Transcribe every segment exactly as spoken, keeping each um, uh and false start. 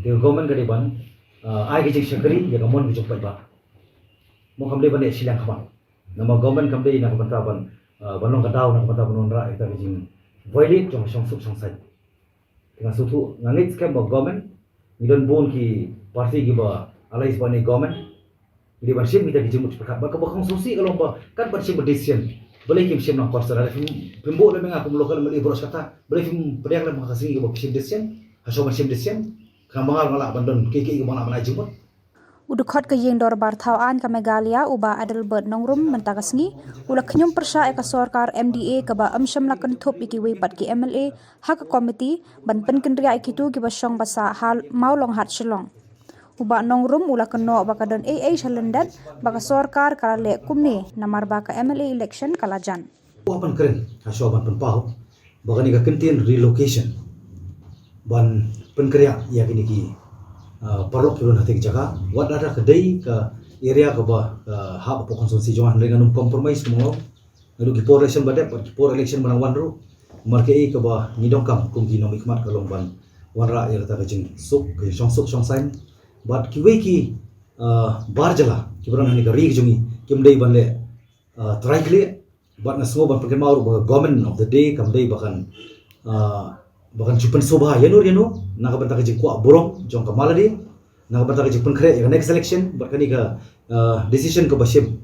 Ka government ka dei ban, ah, ai ka jingshakri ïa ka mon ka jong paidbah. Mo kam dei ban leh shiliang khmat. Namar government kam dei na ka bynta ban, ah, ban long ka daw na ka bynta ban wanrah ïa ka jingviolate jong ka shongsuk shongsaiñ. Te nga sngewthuh, nga ngeit skhem ba government, ngi don bun ki party kiba alliance bad ne government. Ngi dei ban shim kita ki jingmut jingpyrkhat. Bad kaba kongsan shisha ka long ba kat ban shim ba decision, balei kim shim na kongsan, lada phim, phim buh lem ïa nga kum local M L A baroh shi katta, balei phim pdiang lem ha ka sngi kaba shim decision, ha shuwa ban shim decision. Khnang ba nga ruh nga lah ban don kiei kiei kaba nga lah ban ai jingmut. U dkhot ka ïing dorbar thaw aiñ ka Meghalaya, u Bah Adelbert Nongrum, mynta ka sngi u la khñium pyrshah ïa ka sorkar M D A kaba ym shym la kynthup ïa kiwei pat ki M L A ha ka komiti ban pynkynriah ïa kito kiba shong ba sah ha Mawlonghat Shillong. U Bah Nongrum u la kynnoh ba ka don ei ei sha lyndet ba ka sorkar ka la leh kumne namar ba ka M L A election ka la jan. Wat ban kren ha shuwa ban pynpaw ba kane ka kyntien relocation ban pynkynriah ïa kine ki, ah, paralok kiba don ha kata ka jaka. Wat lada ka dei ka area kaba, ah, hap hapoh constituency jong nga, hynrei ngan ym compromise kumno. Naduh ki por election ba dep bad ki por election ba nang wan ruh. Namar kaei kaba ngi donkam kum ki nongmihkhmat ka long ban wanrah ïa kata ka jingsuk, ka shongsuk shongsaiñ. Bad kiwei ki, ah, bar jylla kiba don ha kane ka ri ka jong ngi kim dei ban leh, ah, trai khlieh. Bad nga sngew ban pynkynmaw ruh ba ka government of the day kam dei ba kan, ah, ba kan shu pynsngewbha ïano ïano na ka bynta ka jingkwah burom jong ka Mawladi, na ka bynta ka jingpynkhreh ïa ka next election. Bad kane ka, ah, decision kaba shim,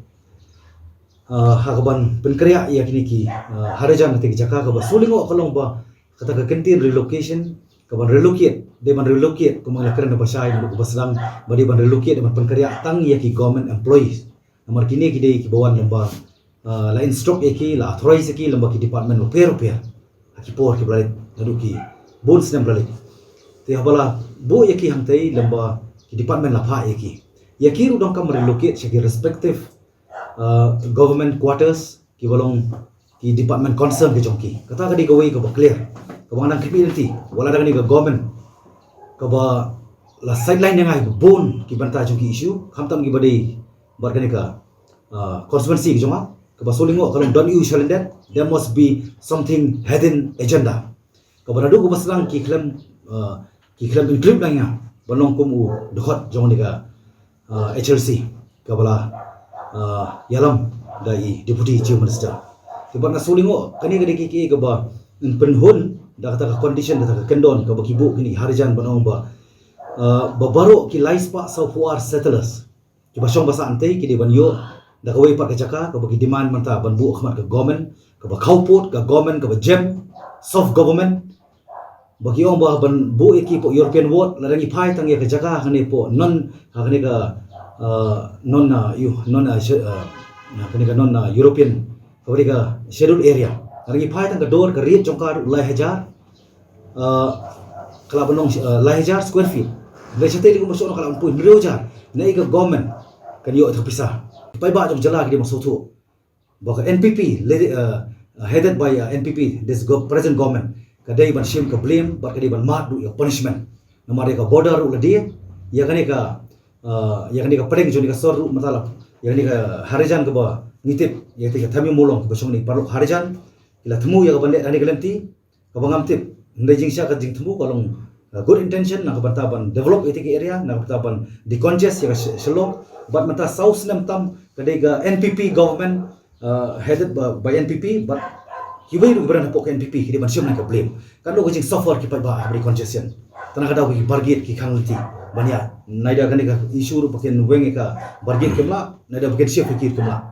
ah, ha kaban pynkynriah ïa kine ki, ah, harijan ha kata ka jaka kaba shu lyngngoh ka long ba kata ka kyntien relocation, kaban relocate, dei ban relocate, kumba nga la kren ha ba shai naduh kaba sdang, ba dei ban relocate, dei ban pynkynriah tang ïa ki government employees. Namar kine ki dei kiba wan lyngba, ah, la instruct ïa ki, la authorize ïa ki lyngba ki department bapher bapher ha ki por kiba la leit, naduh ki bun snem ba la leit. Te haba la buh ïa ki hangtei lyngba ki department la phah ïa ki, ïa ki ruh donkam relocate sha ki respective, ah, government quarters kiba long ki department concern ki jong ki. Kata ka dei kawei kaba clear, kaba nga nang khmih lynti. Wat lada kane ka government kaba la sideline ïa nga ha bun ki bynta jong ki issue, khamtam kiba dei bad kane ka, ah, constituency ki jong nga, kaba shu lyngngoh ka long don ei ei sha lyndet, there must be something hidden agenda. Kaba naduh kaba sdang ki khlem, ah, ki khlem include lang ïa nga ban long kum u dkhot jong kane ka, ah, H L C kaba la, ah, ïalam da i Deputy Chief Minister. Te bad nga shu lyngngoh kane ka dei kiei kiei kaba pynhun da kata ka condition, da kata ka kyndon kaba ki buh kine ki harijan ban ong ba, ah, ba baroh ki lai spah saw phew ar settlers kiba shong ba sah hangtei ki dei ban ïoh da kawei pat ka jaka kaba ki demand mynta ban buh khmat ka government kaba khawpud, ka government kaba jem, soft government. Ba ki ong ba ban buh ïa ki hapoh European ward, lada ngi phai tang ïa ka jaka ha kane hapoh non, ha kane ka, ah, non, ah, yu, non, ah, sche-, ah, ha kane ka non, ah, European, kaba dei ka scheduled area. Lada ngi phai tang ka dor, ka rate jong ka ruh lai hajar, ah, ka lah ban long, ah, lai hajar square feet. Hynrei shatei lei kumba shu ong ka lah ban poi hynriew hajar. Naei ka government kan ïoh ïa ka pisa? Paidbah jong jylla ki dei ban sngewthuh ba ka N P P, led, ah, headed by, ah, N P P, this gov-, present government, ka dei ban shim ka blame bad ka dei ban mad ruh ïa ka punishment. Namar ïa ka border ruh la die, ïa kane ka, ah, ïa kane ka pdeng jong kane ka sor ruh mynta la, ïa kane ka harijan kaba ngi tip, ïa kane ka Thamiu Mawlong kaba shong ne paralok harijan, ki la thmu ïa ka ban leh da kane ka lynti, kaba ngam tip. Hynrei jingshisha ka jingthmu ka long, uh, good intention na ka bynta ban develop ïa kata ka area, na ka bynta ban decongest ïa ka Sh-, Shillong. Bad mynta saw snem tam ka dei ka N P P government, uh, headed by, by N P P, bad kiwei ruh kiba don hapoh ka N P P ki dei ban shim lang ka blame. Katno ka jingsuffer ki paidbah ha ka decongestion. Tang na ka daw ki bar gate ki khang lynti ban ïaid. Naida kane ka issue ruh ba kin weng ïa ka bar gate kim lah, naida ba kin shift ïa ki kim lah.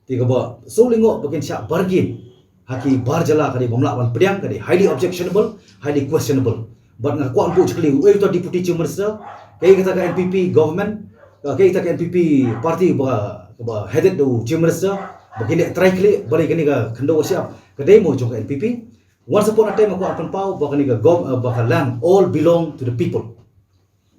Te kaba shu lyngngoh ba kin shah bargain ha ki bar jylla ka dei bym lah ban pdiang, ka dei highly objectionable, highly questionable. Bad nga kwah ban buh jingkylli, uei uta Deputy Chief Minister, kaei kata ka N P P government, kaei kata ka N P P party ba, ba headed da u Chief Minister, ba kin leh trai khlieh, balei kane ka khyndew shyiap ka dei mo jong ka N P P. Once upon a time nga kwah pynpaw ba kane ka gov-, ba ka land all belong to the people.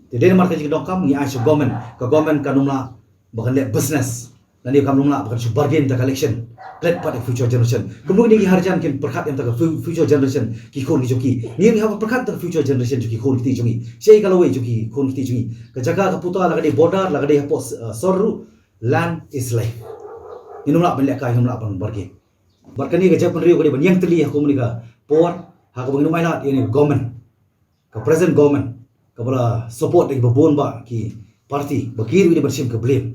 Te dei namar ka jingdonkam ngi ai sha government, ka government kan ym lah ba kan leh business, lane kan ym lah ba kan shu bargain da ka election. Klet pat ïa future generation. Kumno kine ki harijan kin pyrkhat ïa ka fu-, future generation ki khun ki jong ki? Ngi ngi hap pyrkhat ïa ka future generation jong ki khun ki kti jong ngi. Shaei ka lawei jong ki khun ki kti jong ngi? Ka jaka ka puta la ka dei border, la ka dei hapoh, uh, sor ruh, land is life. Ngin ym lah ban lehkai, ngin ym lah ban bargain. Bad kane ka jaitbynriew ka dei ban ïeng tylli ha kumne ka por, ha kaba ngin ym ailad ïa kane ka government. Ka present government, kaba la support da kiba bun bah ki party ba ki ruh ki dei ban shim ka blame.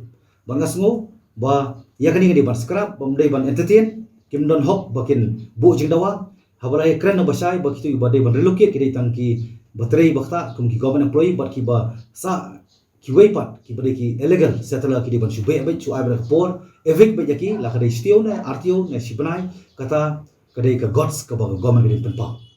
Bad nga sngew ba ïa kane ka dei ban scrap, bym dei ban entertain, kim don hok ba kin buh jingdawa. Haba la ïakren na ba shai ba kito kiba dei ban relocate ki dei tang kiba trei ba ktah kum ki government employee bad kiba sah kiwei pat kiba dei ki illegal settler ki dei ban shu beh beit, shu ai beit ka por, evict beit ïa ki la ka dei shi taïew ne ar taïew ne shi bnai, kata ka dei ka guts kaba ka government ka dei ban pynpaw.